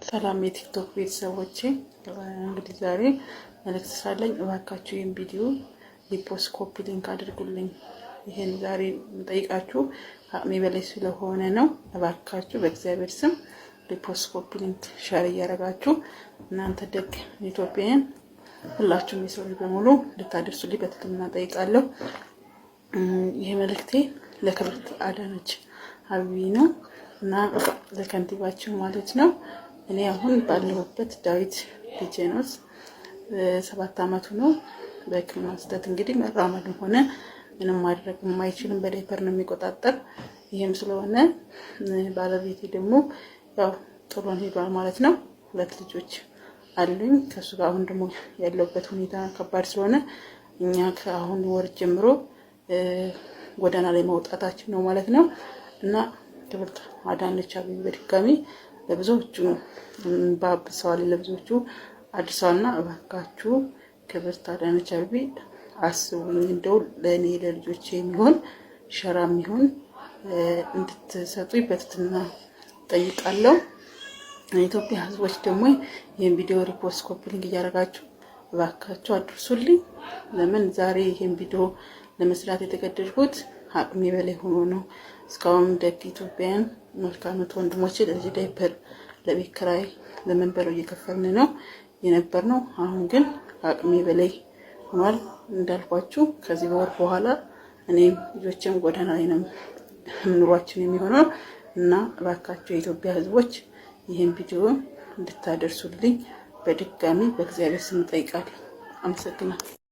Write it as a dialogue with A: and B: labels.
A: ሰላም የቲክቶክ ቤተሰቦቼ፣ እንግዲህ ዛሬ መልእክት ሳለኝ እባካችሁ ይህን ቪዲዮ repost copy link አድርጉልኝ። ይህን ዛሬ የምጠይቃችሁ አቅሜ በላይ ስለሆነ ነው። እባካችሁ በእግዚአብሔር ስም repost copy link share እያደረጋችሁ እናንተ ደግ ኢትዮጵያውያን ሁላችሁም የሰው ልጅ በሙሉ እንድታደርሱልኝ በትህትና እጠይቃለሁ። ይህ መልእክቴ ለክብርት አዳነች አቤቤ ነው እና ለከንቲባችን ማለት ነው። እኔ አሁን ባለሁበት ዳዊት ልጄ ነው። 7 አመቱ ነው። በሕክምና ስህተት እንግዲህ መራመድም ሆነ ምንም ማድረግ የማይችልም በዳይፐር ነው የሚቆጣጠር። ይህም ስለሆነ ባለቤቴ ደግሞ ያው ጥሎን ሄዷል ማለት ነው። ሁለት ልጆች አሉኝ ከእሱ ጋር። አሁን ደግሞ ያለሁበት ሁኔታ ከባድ ስለሆነ እኛ ከአሁን ወር ጀምሮ ጎዳና ላይ መውጣታችን ነው ማለት ነው። እና ክብርት አዳነች አቤቤ በድጋሚ ለብዙዎቹ ባብሰዋል፣ ለብዙዎቹ አድርሰዋልና እባካችሁ ክብርት አዳነች አቤቤ አስቡኝ፣ እንደው ለእኔ ለልጆቼ የሚሆን ሸራ የሚሆን እንድትሰጡኝ በትህትና ጠይቃለሁ። የኢትዮጵያ ሕዝቦች ደግሞ ይህን ቪዲዮ repost copy link እያደረጋችሁ እባካችሁ አድርሱልኝ። ለምን ዛሬ ይህን ቪዲዮ ለመስራት የተገደድኩት አቅሜ በላይ ሆኖ ነው። እስካሁን ደግ ኢትዮጵያውያን መልካምት ወንድሞቼ ለዚህ ዳይፐር፣ ለቤት ኪራይ፣ ለምንበለው እየከፈልን ነው የነበር ነው። አሁን ግን አቅሜ በላይ ሆኗል። እንዳልኳችሁ ከዚህ በወር በኋላ እኔም ልጆቼም ጎዳና ላይ ነው ኑሯችን የሚሆነው። እና እባካችሁ የኢትዮጵያ ሕዝቦች ይህን ቪዲዮ እንድታደርሱልኝ በድጋሚ በእግዚአብሔር ስም እጠይቃለሁ። አመሰግናለሁ።